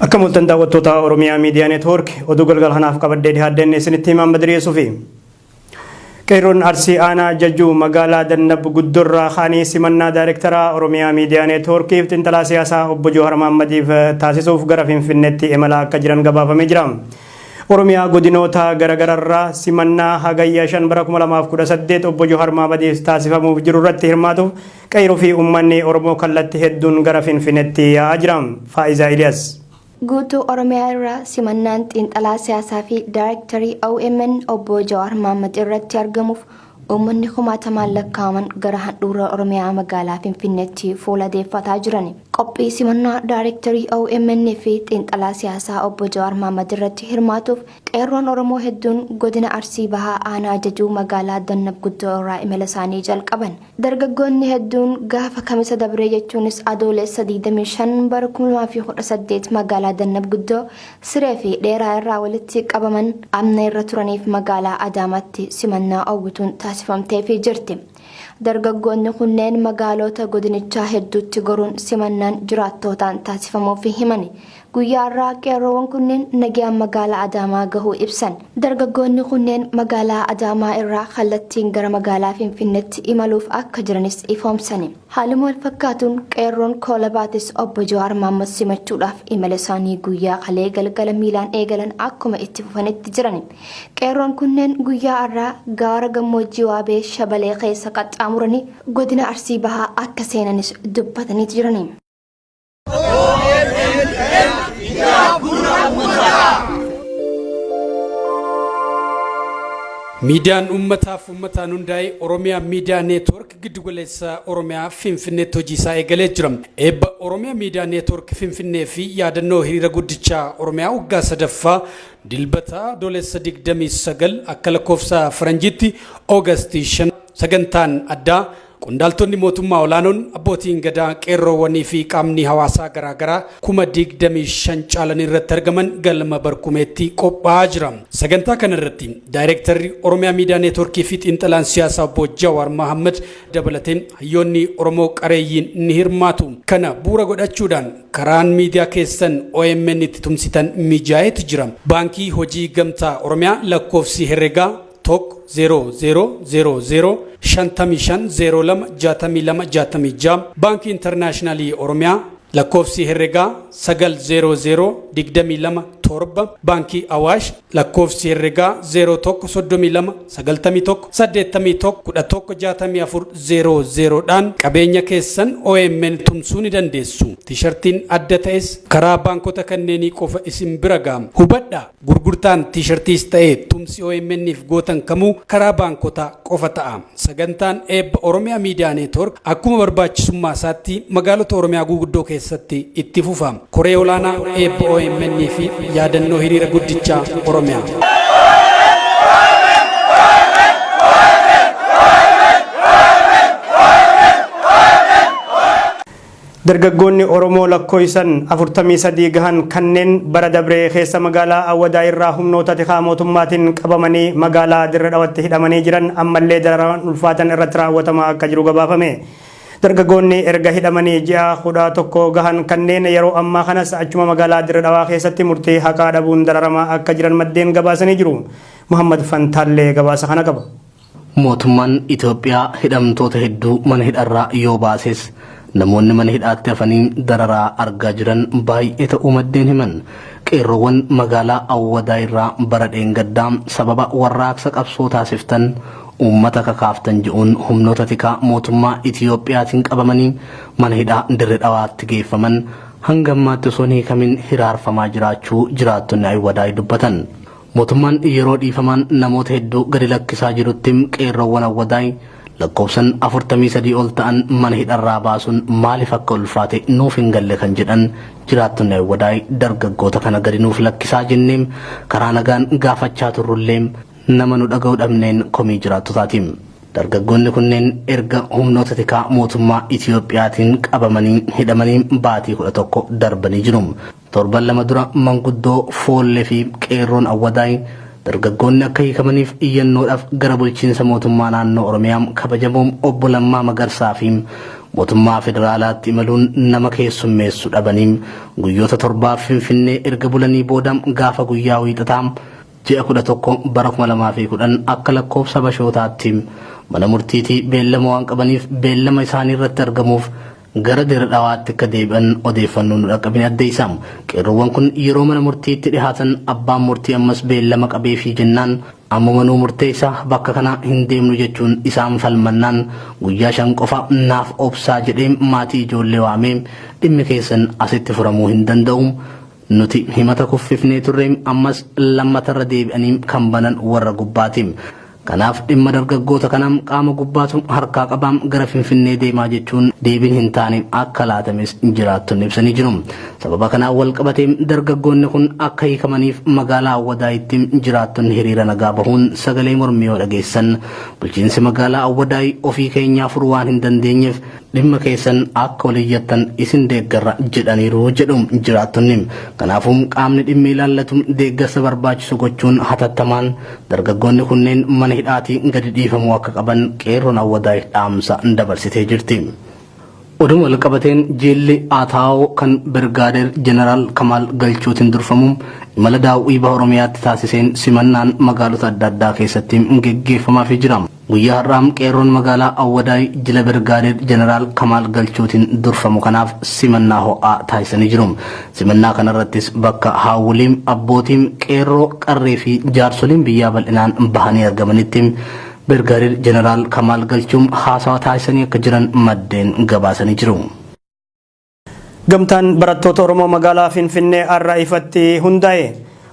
Akka mul'atan daawwattoota Oromiyaa Miidiyaa Neetwoork oduu galgala kanaaf qabadhee dhiyaadheen isinitti himaan Badirii Yusufi. Qeerroon Arsii Aanaa Jajjuu magaalaa Dannab Guddorraa ka'anii simannaa daayirektaraa Oromiyaa Miidiyaa Neetwoorkiif xiinxalaa siyaasaa obbo Jawar Mahaammadiif taasisuuf gara Finfinneetti imalaa akka jiran gabaafamee jira. Oromiyaa godinoota garagararraa simannaa Hagayya 5 bara 2018 obbo Jawar Mahaammadiif taasifamuuf jiru irratti hirmaatuuf qeerroo fi uummanni Oromoo kallatti hedduun gara Finfinneetti yaa'aa jira. Faa'izaa Iliyaas. Guutuu Oromiyaa irraa simannaan xiinxalaa siyaasaa fi daayirektarii OMN obbo Jawaar Mahaammad irratti argamuuf uummanni kumaatamaan lakkaa'aman gara handhuura Oromiyaa magaalaa Finfinneetti fuula deeffataa jiran. Qophii simannaa daayirektarii OMN fi xiinxalaa siyaasaa obbo Jawaar Mahaammad irratti hirmaatuuf qeerroon Oromoo hedduun godina Arsii Bahaa Aanaa Jajuu magaalaa Dannab Guddoo irraa imala isaanii jalqaban. Dargaggoonni hedduun gaafa Kamisa dabree jechuunis Adoolessa 25 bara 2018 magaalaa Dannab Guddoo siree fi dheeraa irraa walitti qabaman amna irra turaniif magaalaa Adaamaatti simannaa oowwituun taasifamteefii jirti. Dargaggoonni kunneen magaaloota godinichaa hedduutti goruun simannaan jiraattootaan taasifamuufii himani. Guyyaa har'aa qeerroowwan kunneen nagayaan magaalaa Adaamaa gahuu ibsan. Dargaggoonni kunneen magaalaa Adaamaa irraa kallattiin gara magaalaa Finfinnetti imaluuf akka jiranis ifoomsani. Haaluma walfakkaatuun qeerroon Koolabaatis Obbo Jawaar Mahaammad simachuudhaaf imala isaanii guyyaa kalee galgala miilaan eegalan akkuma itti fufanitti jirani. Qeerroon kunneen guyyaa har'aa gaara gammoojjii Waabee Shabalee keessa qaxxaamuranii godina Arsii Bahaa akka seenanis dubbataniiti jirani. Miidiyaan uummataaf uummataan hundaa'e Oromiyaa Miidiyaa Neetwoork giddugaleessa Oromiyaa Finfinneetti hojii isaa eegalee jira. Eebba Oromiyaa Miidiyaa Neetwoork Finfinnee fi yaadannoo hiriira guddichaa Oromiyaa waggaa sadaffaa Dilbata Adoolessa 29 akka lakkoofsa Faranjiitti Oogast 5 sagantaan addaa Qondaaltonni mootummaa olaanoon, abbootiin gadaa, qeerroowwanii fi qaamni hawaasaa garaagaraa 25,000 caalan irratti argaman galma Barkumeetti qophaa'aa jira. Sagantaa kana irratti Daayreektarri Oromiyaa Miidiyaa Neetworkii fi xiinxalaan siyaasaa obbo Jawaar Mahaammad dabalatee hayyoonni Oromoo qareeyyiin ni hirmaatu. Kana bu'uura godhachuudhaan karaan miidiyaa keessan omn itti tumsitan mijaa'eetu jira. Baankii Hojii Gamtaa Oromiyaa lakkoofsi herregaa 1 0 0 0 0 55 02 62 66 Baankii Intarnaashinaalii Oromiyaa lakkoofsi herregaa 9 0 0 22 7 Baankii Awaash lakkoofsi herregaa 01 32 91 81 11 64 00 dhaan qabeenya keessan omn tumsuu ni dandeessu. Tishartiin adda ta'es karaa baankota kanneenii qofa isin bira ga'a. Hubadhaa! Gurgurtaan T-shirtiis ta'e tumsi OMN'f gootan kamuu karaa baankotaa qofa ta'a. Sagantaan eebba Oromia Media Network akkuma barbaachisummaa isaatti magaalota Oromiyaa guguddoo keessatti itti fufa. Koree Olaanaa Eebba OMN fi Yaadannoo Hiriira Guddichaa Oromiyaa. Dargaggoonni Oromoo lakkooysan 43 gahan kanneen bara dabre keessa magaalaa Awwadaay irraa humnoota tikaa mootummaatiin qabamanii magaalaa Dirre Dhawatti hidhamanii jiran ammallee dararaan ulfaatan irratti raawwatamaa akka jiru gabaafame. Dargaggoonni erga hidhamanii ji'a 11 gahan kanneen yeroo ammaa kanas achuma magaalaa Dirre Dhawaa keessatti murtii haqaa dhabuun dararamaa akka jiran maddeen gabaasanii jiru. Muhammad Fantaallee gabaasa kana qaba. Mootummaan Itoophiyaa hidhamtoota hedduu mana hidharraa yoo baases namoonni mana hidhaatti hafanii dararaa argaa jiran baay'ee ta'uu maddeen himan. Qeerroowwan magaalaa Awwadaay irraa bara dheengaddaa sababa warraaqsa qabsoo taasiftan uummata kakaaftan je'uun humnoota tikaa mootummaa Itiyoophiyaatiin qabamanii mana hidhaa Dirre Dhawaatti geeffaman hanga ammaatti osoo hin hiikamin hiraarfamaa jiraachuu jiraattonni Awwadaay dubbatan. Mootummaan yeroo dhiifamaan namoota hedduu gadi lakkisaa jirutti qeerroowwan Awwadaay Lakkoofsan 43 ol ta'an mana hidharraa baasuun maaliif akka ulfaate nuuf hin galle kan jedhan jiraattonni Awwadaay, dargaggoota kana gadi nuuf lakkisaa jenneem karaa nagaan gaafachaa turrullee nama nu dhaga'u dhabneen komii jiraattotaati. Dargaggoonni kunneen erga humnoota tikaa mootummaa Itiyoophiyaatiin qabamanii hidhamanii baatii 11 darbanii jiru. Torban 2 dura manguddoo Foollee fi qeerroon Awwadaay dargaggoonni akka hiikamaniif iyyannoodhaaf gara bulchiinsa mootummaa naannoo Oromiyaa kabajamoo obbo Lammaa Magarsaa fi mootummaa federaalaatti imaluun nama keessummeessu dhabanii guyyoota 7f Finfinnee erga bulanii booda gaafa guyyaa Wiixataa ji'a 11 bara 2010 akka lakkoofsa Habashootaatti mana murtiitii beellama waan qabaniif beellama isaanii irratti argamuuf gara Dirre Dhawaatti akka deebi'an odeeffannoon nu dhaqqabe ni addeessa. Qeerroowwan kun yeroo mana murtiitti dhihaatan abbaan murtii ammas beellama qabeefii jennaan ammuma nuu murteessa, bakka kana hin deemnu jechuun isaan falmannaan guyyaa 5 qofa naaf obsaa jedhee maatii ijoollee waamee dhimmi keessan asitti furamuu hin danda'u, nuti himata kuffifnee turre, ammas lammatarra deebi'anii kan banan warra gubbaati. Kanaaf dhimma dargaggoota kana qaama gubbaatu harkaa qabaa, gara Finfinnee deemaa jechuun deebiin hin taane akka laatames jiraattonni ibsanii jiru. Sababa kanaan wal qabatee dargaggoonni kun akka hiikamaniif magaalaa Awwadaayitti jiraattonni hiriira nagaa bahuun sagalee mormii yoo dhageessan bulchiinsi magaalaa Awwadaay ofii keenyaa furuu waan hin dandeenyeef dhimma keessan akka ol iyyattan isin deeggarra jedhaniiru jedhu jiraattonni. Kanaafuu qaamni dhimmi ilaallatu deeggarsa barbaachisu gochuun hatattamaan dargaggoonni kunneen mana hidhaatii gadi dhiifamuu akka qaban qeerroon Awwadaay dhaamsa dabarsitee jirti. Oduma wal qabateen jilli Ataa'oo kan Birgaadeer Jeneraal Kamaal Galchuutiin durfamu imala daawwii baha Oromiyaatti taasiseen simannaan magaalota adda addaa keessatti geggeeffamaafii jira. Guyyaa har'aa qeerroon magaalaa Awwadaay jila Birgaadeer Jeneraal Kamaal Galchuutiin durfamu kanaaf simannaa ho'aa taasisanii jiru. Simannaa kanarrattis bakka haawwoliin, abbootiin, qeerroo, qarree fi jaarsoliin biyyaa bal'inaan bahanii argamanitti Birgaadeer Jeneraal Kamaal Galchuun haasawa taasisanii akka jiran maddeen gabaasanii jiru. Gamtaan barattoota Oromoo magaalaa Finfinnee har'a ifatti hundaa'e.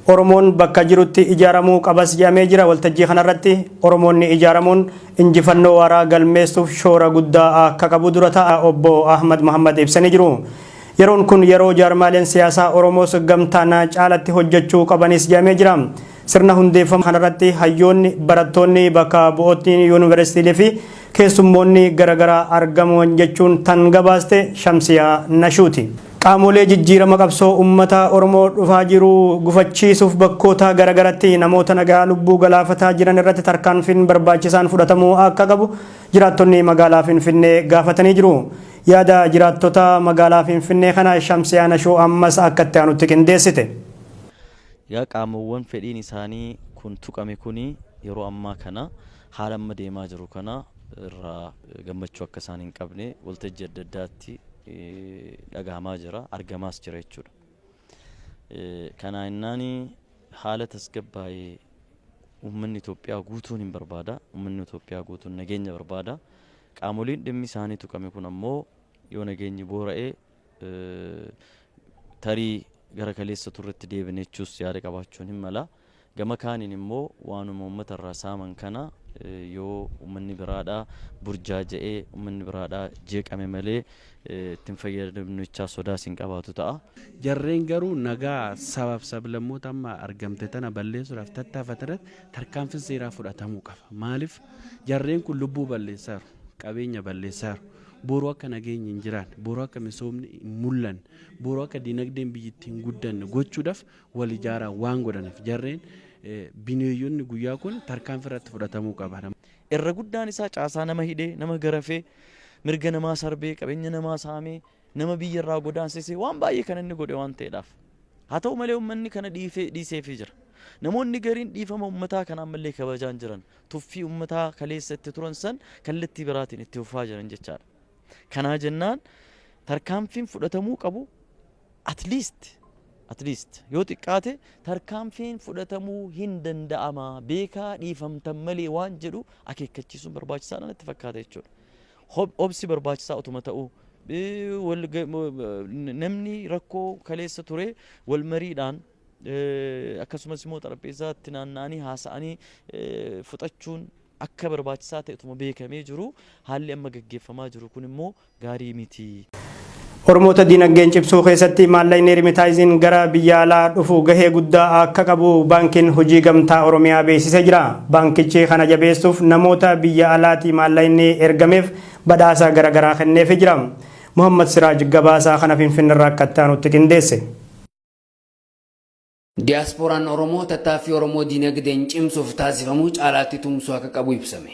Oromoon bakka jirutti ijaaramuu qabas jedhamee jira. Waltajjii kanarratti Oromoonni ijaaramuun injifannoo waaraa galmeessuuf shoora guddaa akka qabu dura ta'a obbo Ahmad Muhammad ibsanii jiru. Yeroon kun yeroo jaarmaaleen siyaasaa Oromoos gamtaan caalatti hojjechuu qabanis jedhamee jira. Sirna hundeeffama kanarratti hayyoonni, barattoonni, bakka bu'ootni yuunivarsiitiilee fi keessummoonni garaagaraa argaman jechuun tan gabaaste Shamsiyaa Nashuuti. Qaamolee jijjiirama qabsoo uummata Oromoo dhufaa jiru gufachiisuuf bakkoota garaagaratti namoota nagaa lubbuu galaafataa jiran irratti tarkaanfiin barbaachisaan fudhatamuu akka qabu jiraattonni magaalaa Finfinnee gaafatanii jiru. Yaada jiraattota magaalaa Finfinnee kana Shamsiyaa Nashuu ammas akka itti aanutti qindeessite. Egaa qaamowwan fedhiin isaanii kun tuqame kuni yeroo ammaa kana haala amma deemaa jiru kana irraa gammachuu akka isaan hin qabne waltajjii adda addaatti dhagahamaa jira, argamaas jira jechuudha. Kanaa innaan haala tasgabbaa'ee uummanni Itoophiyaa guutuun hin barbaada. Uummanni Itoophiyaa guutuun nageenya barbaada. Qaamoliin dhimmi isaanii tuqame kun ammoo yoo nageenyi boora'e tarii gara kaleessa turretti deebine jechuus yaada qabaachuun hin mala. Gama kaaniin immoo waanuma uummata irraa saaman kana yoo uummanni biraadhaa burjaaja'ee, uummanni biraadhaa jeeqame malee ittiin fayyadamnu jechaa sodaas hin qabaatu ta'a. Jarreen garuu nagaa sabaaf sablammoota amma argamte tana balleessuudhaaf tattaafatan irratti tarkaanfiin seeraa fudhatamuu qaba. Maaliif jarreen kun lubbuu balleessaaru, qabeenya balleessaaru. Boru akka nageenyi hin jiraanne, boru akka misoomni hin mul'anne, boru akka dinagdeen biyyittii hin guddanne gochuudhaaf wal ijaaraa waan godhaniif jarreen bineeyyonni guyyaa kun tarkaanfii irratti fudhatamuu qaba. Irra guddaan isaa caasaa nama hidhee, nama garafee, mirga namaa sarbee, qabeenya namaa saamee, nama biyya irraa godaansisee waan baay'ee kan inni godhe waan ta'eedhaaf. Haa ta'u malee uummanni kana dhiiseefii jira. Namoonni gariin dhiifama uummataa kana ammallee kabajaan jiran, tuffii uummataa kaleessa itti turan san kallattii biraatiin itti fufaa jiran jechaadha. Kanaa jennaan tarkaanfiin fudhatamuu qabu at least yoo xiqqaate tarkaanfiin fudhatamuu hin danda'ama, beekaa dhiifamtan malee waan jedhu akeekkachiisuun barbaachisaadha natti fakkaata jechuudha. Obsi barbaachisaa otuma ta'uu, namni rakkoo kaleessa ture wal mariidhaan, akkasumas immoo xarapheezaatti naanna'anii haasa'anii fudhachuun Akka barbaachisaa ta'etuma beekamee jiru haalli amma gaggeeffamaa jiru kun immoo gaarii miti. Oromoota diinagdeen cimsuu keessatti maallaqni remittanceiin gara biyya alaa dhufu gahee guddaa akka qabu Baankiin Hojii Gamtaa Oromiyaa beeksisee jira. Baankichi kana jabeessuuf namoota biyya alaatii maallaqni ergameef badhaasa garaagaraa kenneefii jira. Muhammad Siraaj gabaasaa kana Finfinneerraa akka itti aanutti qindeesse. Diyaaspooraan Oromoo tattaaffii Oromoo diinagdeen cimsuuf taasifamu caalaatti tumsuu akka qabu ibsame.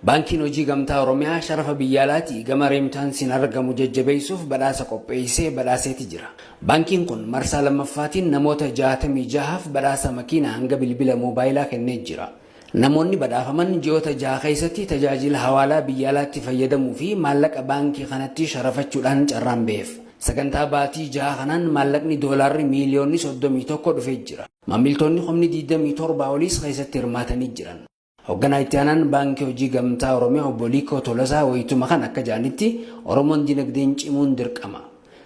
Baankiin Hojii Gamtaa Oromiyaa sharafa biyya alaatii gama reemitaansiin argamu jajjabeessuuf badhaasa qopheessee badhaaseeti jira. Baankiin kun marsaa lammaffaatiin namoota 66f badhaasa makiina hanga bilbila moobaayilaa kennee jira. Namoonni badhaafaman ji'oota 6 keessatti tajaajila hawaalaa biyya alaatti fayyadamuu fi maallaqa baankii kanatti sharafachuudhaan carraan ba'eef. Sagantaa baatii 6 kanaan maallaqni doolaarri miiliyoonni 31 dhufee jira. Maamiltoonni humni 27 oliis keessatti hirmaatanii jiran. Hoogganaa itti aanaan Baankii Hojii Gamtaa Oromiyaa Obbo Liikoo Tolasaa wayituma kan akka jedhanitti, Oromoon dinagdeen cimuun dirqama.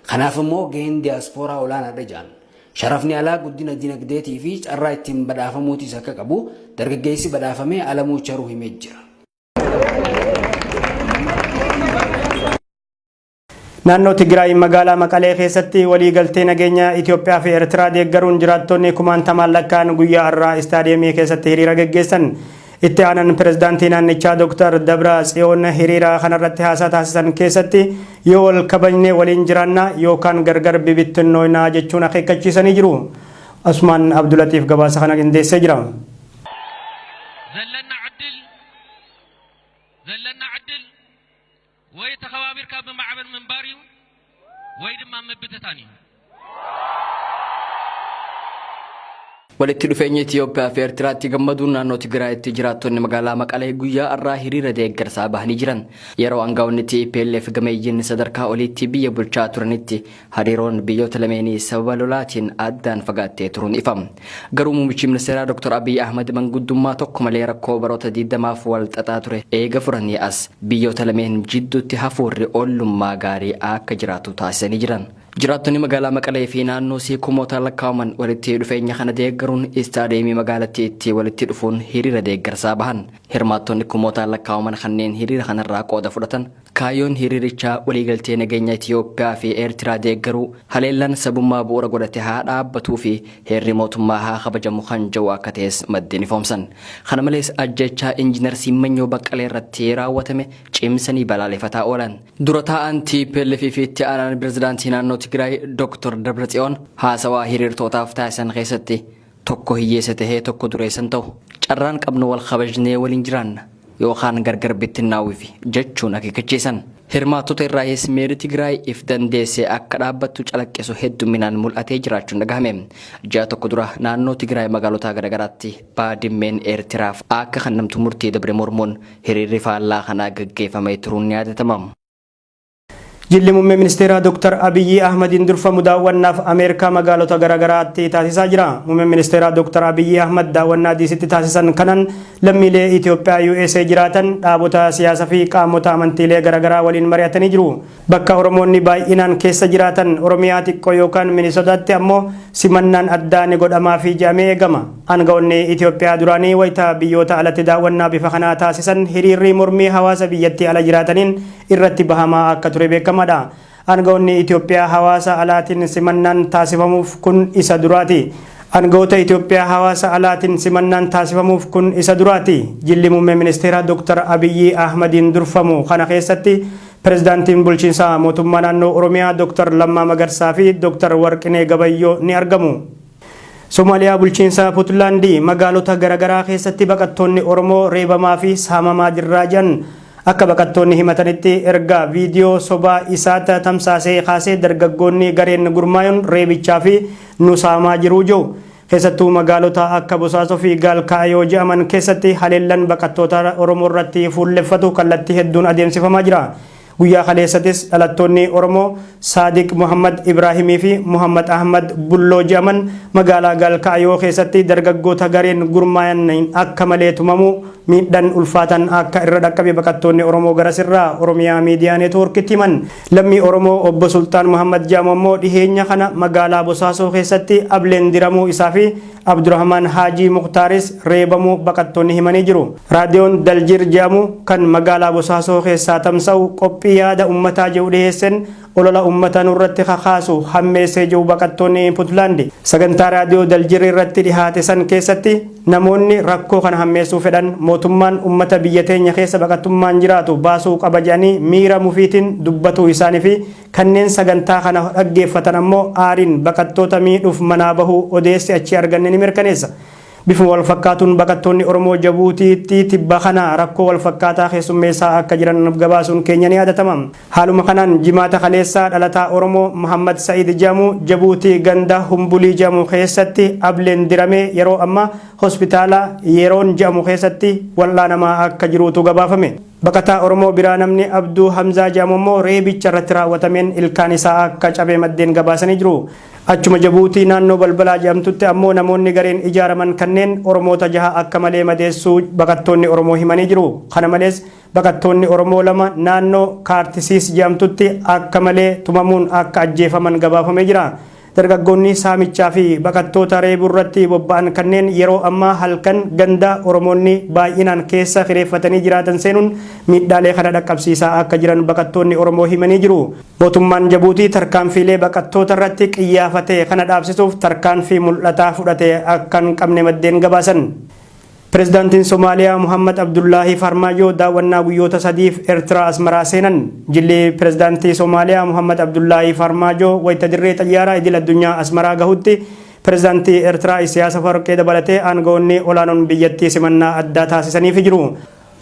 Kanaaf immoo gaheen diyaaspooraa olaanaadha jedhan. Sharafni alaa guddina dinagdeetii fi carraa ittiin badhaafamuutis akka qabu dargaggeessi badhaafame Alamuu Charuu himee jira. Naannoo Tigraay magaalaa Maqalee keessatti waliigaltee nageenya Itoophiyaa fi Eertiraa deeggaruun jiraattonni kumaantamaan lakkaa'an guyyaa har'aa istaadiyeemii keessatti hiriira geggeessan. Itti aanan pirezidaantii naannichaa Dr. Dabra Tsiyoon hiriira kanarratti haasaa taasisan keessatti, yoo wal kabajne waliin jiraanna, yookaan gargar bibittinnoonaa jechuun akeekkachiisanii jiru. Asumaan Abdulatiif gabaasa kana qindeessee jira. ዘለና ዕድል ዘለና ዕድል ወይ ተኸባቢርካ ብማዕበል ምንባር እዩ ወይ ድማ ምብትታን እዩ። Walitti dhufeenya Itoophiyaa fi Eertiraatti gammaduun naannoo Tigraayitti jiraattonni magaalaa Maqalee guyyaa har'aa hiriira deeggarsaa bahanii jiran. Yeroo aangaa'onni TPLF gameeyyiin sadarkaa oliitti biyya bulchaa turanitti hariiroon biyyoota lameenii sababa lolaatiin addaan fagaattee turuun ifa. Garuu muummichi ministeeraa Dr. Abiy Ahmad manguddummaa tokko malee rakkoo baroota 20f wal xaxaa ture eega furanii as biyyoota lameen jidduutti hafuurri ollummaa gaarii akka jiraatu taasisanii jiran. Jiraattonni magaalaa Maqalee fi naannoo isii kumootaan lakkaa'aman walitti dhufeenya kana deeggaruun istaadiyeemii magaalattiitti walitti dhufuun hiriira deeggarsaa bahan. Hirmaattonni kumootaan lakkaa'aman kanneen hiriira kanarraa qooda fudhatan, kaayyoon hiriirichaa waliigaltee nageenya Itoophiyaa fi Eertiraa deeggaruu, haleellaan sabummaa bu'uura godhate haa dhaabbatuu fi heerri mootummaa haa kabajamu kan jedhu akka ta'es maddeen ifoomsan. Kana malees ajjechaa Injiinar Simmanyoo Baqqalee irratti raawwatame cimsanii balaaleffataa oolan. Dura taa'aan TPLF fi itti aanaan pirezidaantii naannoo Tigraay Dr. Dabratsiyoon haasawaa hiriirtootaaf taasisan keessatti, tokko hiyyeessa tahee tokko dureessan ta'u, carraan qabnu wal kabajnee waliin jiraanna yookaan gargar bittinnaawwifi jechuun akeekkachiisan. Hirmaattota irraayis miirri Tigraay if dandeessee akka dhaabbattu calaqqisu hedduminaan mul'atee jiraachuun dhagahame. Ji'a tokko dura naannoo Tigraay magaalota garaagaraatti Baadimmeen Eertiraaf akka kennamtu murtii dabre mormuun hiriirri faallaa kanaa gaggeeffamee turuun ni yaadatama. Jilli muummee ministeeraa Dr. Abiyyi Ahmadiin durfamu daawwannaaf Ameerikaa magaalota garaagaraatti taasisaa jira. Muummeen ministeeraa Dr. Abiyyi Ahmad daawwannaa diisitti taasisan kanan lammiilee Itoophiyaa USA jiraatan, dhaabota siyaasaa fi qaamota amantiilee garaagaraa waliin mari'atanii jiru. Bakka Oromoonni baay'inaan keessa jiraatan Oromiyaa xiqqoo yookaan Minisotaatti ammoo simannaan addaa ni godhamaa fi jedhamee eegama. Aangawoonni Itoophiyaa duraanii wayita biyyoota alatti daawwannaa bifa kanaa taasisan hiriirri mormii hawaasa biyyattii ala jiraataniin irratti bahamaa akka ture beekamaadha. Aangawoonni Itoophiyaa hawaasa alaatiin simannaan taasifamuuf kun isa duraati. Aangawoota Itoophiyaa hawaasa alaatiin simannaan taasifamuuf kun isa duraati. Jilli muummee ministeeraa Dr. Abiyyi Ahmadiin durfamu kana keessatti pirezidaantiin bulchiinsa mootummaa naannoo Oromiyaa Dr. Lammaa Magarsaa fi Dr. Warqinee Gabayyoo ni argamu. Somaaliyaa bulchiinsa Puntlaandii magaalota garaagaraa keessatti baqattoonni Oromoo reebamaa fi saamamaa jirraa jiran. Akka baqattoonni himatanitti, erga viidiyoo sobaa isaatti tamsaasee kaasee dargaggoonni gareen gurmaa'uun reebichaa fi nu saamaa jiruu jiru. Keessattuu magaalota akka Bosaasoo fi Gaalkaayoo jedhaman keessatti haleellan baqattoota Oromoo irratti fuulleffatu kallattii hedduun adeemsifamaa jira. Guyyaa kaleessatis dhalattoonni Oromoo Saadiq Muhammad Ibraahimii fi Muhammad Ahmad Bulloo jedhaman magaalaa Gaalkaayoo keessatti dargaggoota gareen gurmaa'an akka malee tumamu. miidhaan ulfaatan akka irra dhaqqabe baqattoonni Oromoo garasirraa Oromiyaa Miidiyaa Neetwoorkitti himan. Lammii Oromoo Obbo Sultaan Muhammad jedhamu ammoo dhiheenya kana magaalaa Bosaasoo keessatti ableen diramuu isaa fi Abdurrahmaan Haajii Muktaaris reebamuu baqattoonni himanii jiru. Raadiyoon Daljir jedhamu kan magaalaa Bosaasoo keessaa tamsa'u qophii yaada uummataa jedhu dhiheessen olola uummata nurratti kakaasu hammeessee jiru baqattoonni Puntlaandi. Sagantaa raadiyoo Daljir irratti dhihaate san keessatti namoonni rakkoo kana hammeessuu fedhan mootummaan uummata biyya teenya keessa baqattummaan jiraatu baasuu qaba jedhanii miira mufiitiin dubbatuu isaanii fi kanneen sagantaa kana dhaggeeffatan ammoo aariin baqattoota miidhuuf manaa bahuu odeessi achi arganne ni mirkaneessa. Bifuma wal fakkaatuun baqattoonni Oromoo Jabuutiitti tibba kana rakkoo wal fakkaataa keessummeessaa akka jiran gabaasuun keenya ni yaadatama. Haaluma kanaan jimaata kaleessaa dhalataa Oromoo Muhammad Sa'id jedhamu Jabuutii ganda Humbulii jedhamu keessatti ableen diramee yeroo ammaa hospitaala yeroon jedhamu keessatti wal'aanamaa akka jirutu gabaafame. Baqataa Oromoo biraa namni Abduu Hamzaa jedhamu immoo reebicha irratti raawwatameen ilkaan isaa akka cabe maddeen gabaasanii jiru. Achuma Jabuutii naannoo balbalaa jedhamtutti ammoo namoonni gareen ijaaraman kanneen Oromoota jaha akka malee madeessuu baqattoonni Oromoo himanii jiru. Kana malees baqattoonni Oromoo lama naannoo Kaartisiis jedhamtutti akka malee tumamuun akka ajjeefaman gabaafamee jira. Dargaggoonni saamichaa fi baqattoota reebuu irratti bobba'an kanneen yeroo ammaa halkan ganda Oromoonni baay'inaan keessa kireeffatanii jiraatan seenuun miidhaalee kana dhaqqabsiisaa akka jiran baqattoonni Oromoo himanii jiru. Mootummaan Jabuutii tarkaanfiilee baqattoota irratti qiyyaafatee kana dhaabsisuuf tarkaanfii mul'ataa fudhate akka hin qabne maddeen gabaasan. Pireezidaantiin Somaaliyaa Muhammad Abdullaahi Farmaajoo daawwannaa guyyoota sadiif Eertiraa Asmaraa seenan. Jilli pireezidaantii Somaaliyaa Muhammad Abdullaahi Farmaajoo wayita dirree xayyaaraa idil addunyaa Asmaraa gahutti pireezidaantii Eertiraa Isiyaas Afawarqee dabalatee aangawoonni olaanoon biyyattii simannaa addaa taasisaniif jiru.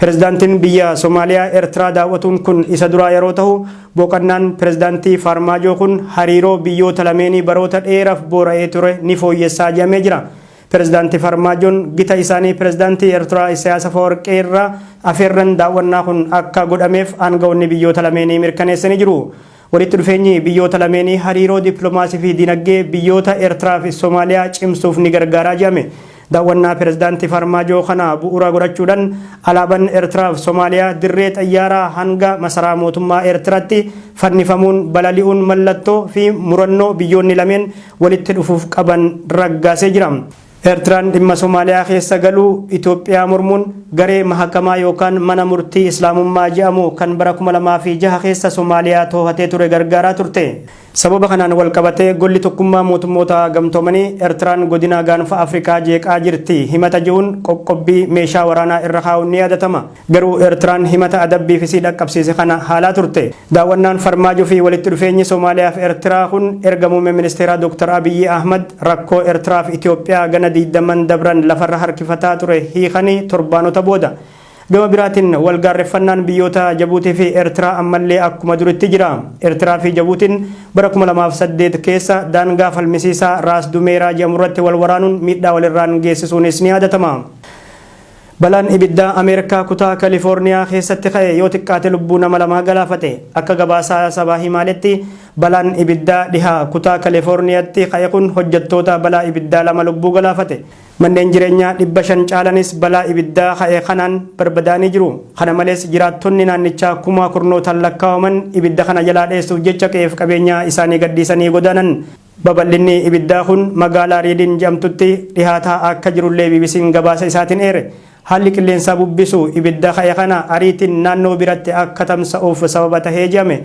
Pireezidaantiin biyya Somaaliyaa Eertiraa daawwatuun kun isa duraa yeroo ta'u boqonnaan pireezidaantii Farmaajoo kun hariiroo biyyoota lameenii baroota dheeraaf boora'ee ture ni fooyyessaa jedhamee jira. Pireezidaantii Farmaajoon gita isaanii pireezidaantii Eertiraa Isiyaas Afawarqee irraa afeerran daawwannaa kun akka godhameef aangawoonni biyyoota lameenii mirkaneessanii jiru. Walitti dhufeenyi biyyoota lameenii hariiroo dippiloomaasii fi dinagdee biyyoota Eertiraa fi Somaaliyaa cimsuuf ni gargaaraa jedhame. Daawwannaa pireezidaantii Farmaajoo kana bu'uura godhachuudhaan alaabaan Eertiraa fi Somaaliyaa dirree xayyaaraa hanga masaraa mootummaa Eertiraatti fannifamuun balali'uun mallattoo fi murannoo biyyoonni lameen walitti dhufuuf qaban raggaasee jira. Eertiraan dhimma Somaaliyaa keessa galuu Itoophiyaa mormuun garee mahakamaa yookaan mana murtii Islaamummaa jedhamu kan bara 2006 keessa Somaaliyaa to'atee ture gargaaraa turte. Sababa kanaan wal qabatee golli tokkummaa mootummoota gamtoomanii Eertiraan godina gaanfa Afrikaa jeeqaa jirti himata jiruun qoqqobbii meeshaa waraanaa irra kaa'uun ni yaadatama. Garuu Eertiraan himata adabbii fi dhaqqabsiise kana haalaa turte. Daawwannaan Farmaajoo fi walitti dhufeenyi Somaaliyaa fi Eertiraa kun erga muummee ministeeraa Dr. Abiyyi Ahmad rakkoo Eertiraa fi Itoophiyaa gana 20 dabran lafarra harkifataa ture hiikanii torbaanota booda. Gama biraatiin walgaarreffannaan biyyoota Jabuutii fi Eertiraa ammallee akkuma duritti jira. Eertiraa fi Jabuutiin bara 2008 keessa daangaa falmisiisaa Raas Dumeeraa jedhamu irratti wal waraanuun miidhaa walirraan geessisuunis ni yaadatama. Balaan ibiddaa Ameerikaa kutaa Kaalifoorniyaa keessatti ka'e yoo xiqqaate lubbuu nama lamaa galaafate. Akka gabaasaa sabaa himaaletti balaan ibiddaa dhihaa kutaa Kaalifoorniyaatti ka'e kun hojjettoota balaa ibiddaa lama lubbuu galaafate. Manneen jireenyaa 500 caalanis balaa ibiddaa ka'e kanaan barbadaanii jiru. Kana malees jiraattonni naannichaa kuma kurnootaan lakkaa'aman ibidda kana jalaa dheessuuf jecha qe'eef qabeenya isaanii gadhiisanii godaanan. Babal'inni ibiddaa kun magaalaa Riidin jedhamtutti dhihaataa akka jirullee BBC'n gabaasa isaatiin eere. Haalli qilleensaa bubbisu ibidda ka'e kana ariitiin naannoo biratti akka tamsa'uuf sababa tahee jedhame.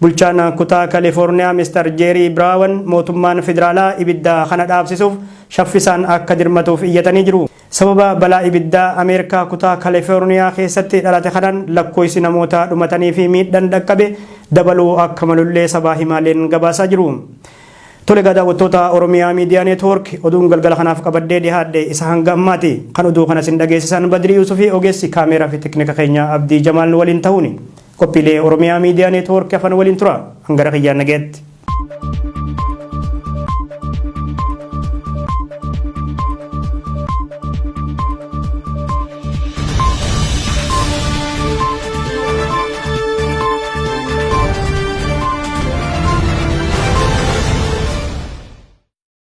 Bulchaan kutaa Kaalifoorniyaa Mr. Jeerii Biraawan mootummaan federaalaa ibidda kana dhaabsisuuf shaffisaan akka dirmatuuf iyyatanii jiru. Sababa balaa ibiddaa Ameerikaa kutaa Kaalifoorniyaa keessatti dhalate kanaan lakkoofsi namoota dhumatanii fi miidhaan dhaqqabe dabaluu akka malullee sabaa himaaleen gabaasaa jiru. Tole egaa daawwattoota Oromiyaa Miidiyaa Neetwoork oduun galgala kanaaf qabadhee dhiyaadhe isa hanga ammaati. Kan oduu kana isin dhageessisan Badrii Yuusufii ogeessi kaameeraa fi teknika keenya Abdii Jamaal waliin ta'uuni. Qophiilee Oromiyaa Miidiyaa Neetwoork afan waliin tura. Hangara kiyyaan nageetti.